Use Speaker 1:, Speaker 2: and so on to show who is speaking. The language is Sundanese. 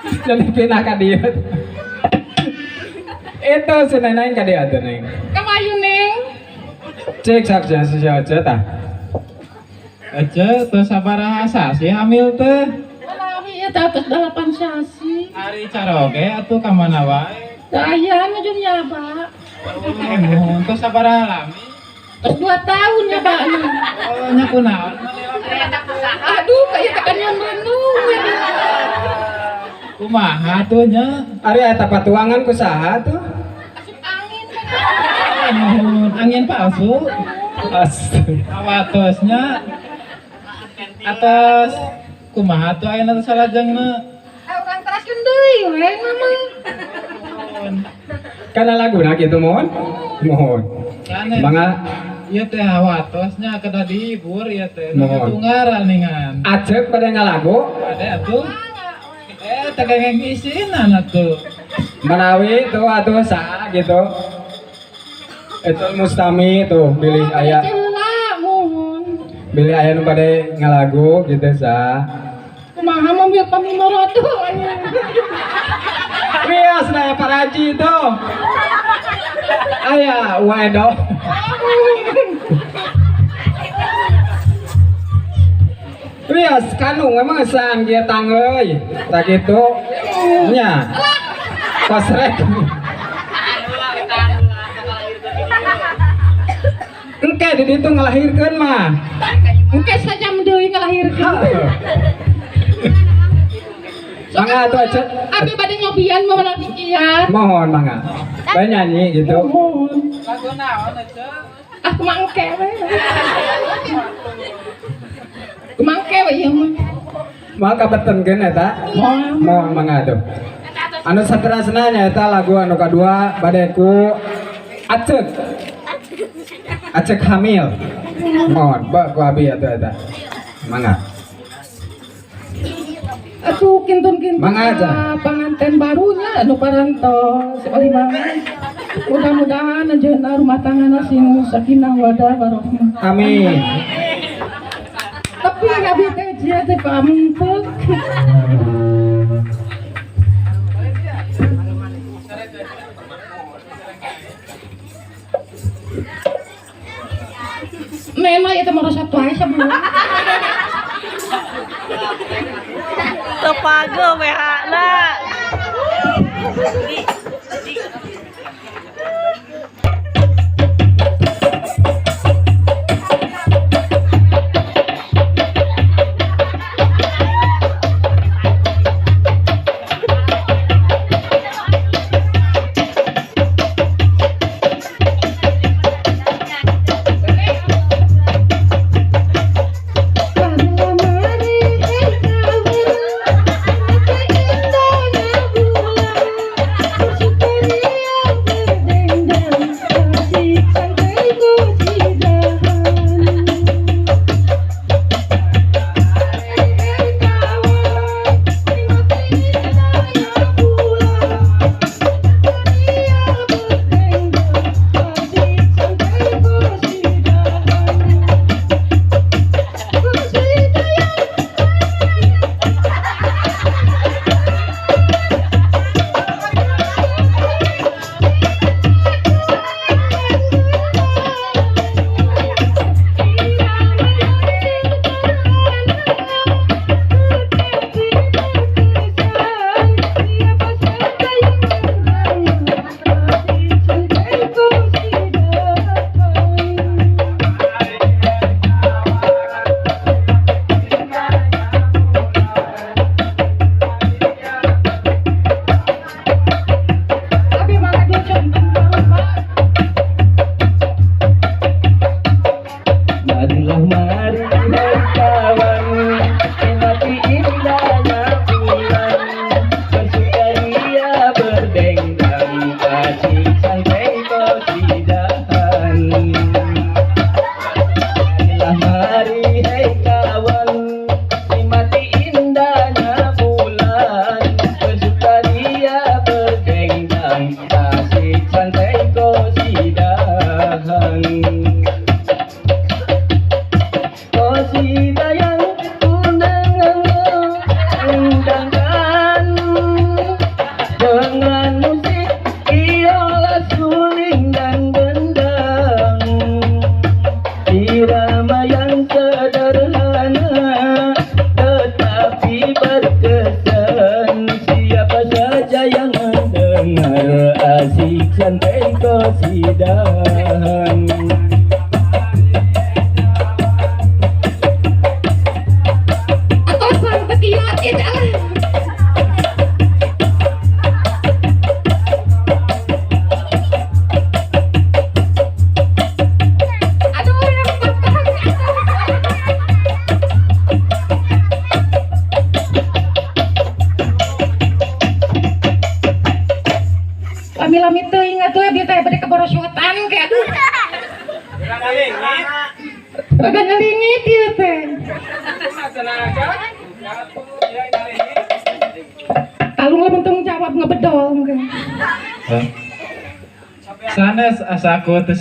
Speaker 1: Jadi pindah ka dieu. Itu si neneng ka dieu atuh neng.
Speaker 2: Kamayu neng.
Speaker 1: Cek sak si aja tah.
Speaker 3: Ece teu sabaraha sasi hamil teh?
Speaker 2: Malawi eta tos 8 sasi.
Speaker 3: Ari caroge atuh ka mana wae?
Speaker 2: Teu aya nu jeung nyaba.
Speaker 3: Oh, nuhun teu sabaraha lami?
Speaker 2: Tos 2 tahun nyabana.
Speaker 3: Oh, nya kunaon?
Speaker 2: Aduh, kayak tekan yang renung.
Speaker 3: Kumaha tuh nya?
Speaker 1: Ari eta patuangan ku saha tuh?
Speaker 2: Asup angin.
Speaker 3: Nuhun, angin palsu.
Speaker 1: Astaga.
Speaker 3: Awatosnya atas kumaha tuh ayeuna teh salajengna?
Speaker 2: Urang teraskeun deui we mama.
Speaker 1: Kana laguna kitu mohon? Mohon.
Speaker 3: Sanes.
Speaker 1: Mangga
Speaker 3: Ieu teh hawatosnya kedah dihibur ieu teh.
Speaker 1: Mohon.
Speaker 3: Tunggaran ningan.
Speaker 1: Acek pada ngalagu.
Speaker 3: Ade atuh. Teh kengeng isinan atuh.
Speaker 1: Manawi tuh atuh saha gitu. Itu mustami tuh bilih aya. Bilih aya nu bade ngalagu gitu sa.
Speaker 2: Kumaha mobil pamimoro tuh aya.
Speaker 1: Wios na paraji tuh. Aya waedo. Wios kanu memang san kieu tangeuy. Tak kitu nya. Kosrek. Engke di ditu ngalahirkeun mah.
Speaker 2: Engke sajam deui ngalahirkeun.
Speaker 1: Mangga atuh aja.
Speaker 2: Abi bade nyobian mau menang kian.
Speaker 1: Mohon mangga. Bae nyanyi gitu.
Speaker 2: Mohon.
Speaker 3: Lagu naon aja?
Speaker 2: Ah kumaha engke we. Kumaha engke we ieu mah.
Speaker 1: Moal kabetenkeun eta. Mohon mangga atuh. Anu saterasna nyaeta lagu anu kadua bade ku Acek. Acek hamil. Mohon, ba ku abi atuh eta. Mangga.
Speaker 2: Atuh kintun-kintun panganten barunya anu parantos olimangan. Mudah-mudahan ajeuna rumah tangga sing sakinah wadah warahmah.
Speaker 1: Amin.
Speaker 2: Tapi abi teh jia teh pamumpek. Memang itu mau satu aja sebelum.
Speaker 4: Tepage WH na.
Speaker 2: Indah bulan, bersyukur.
Speaker 4: Ganteng kosidahan.
Speaker 2: Atosan teu kieu ieu teh ah. Aduh, yang pantang. Lami-lami teuing atuh dia teh bade kaborosyotan ke aduh. Rada ngalingit ieu teh. Kalung lamun tanggung jawab ngebedol ke.
Speaker 3: Sanes asa aku teu.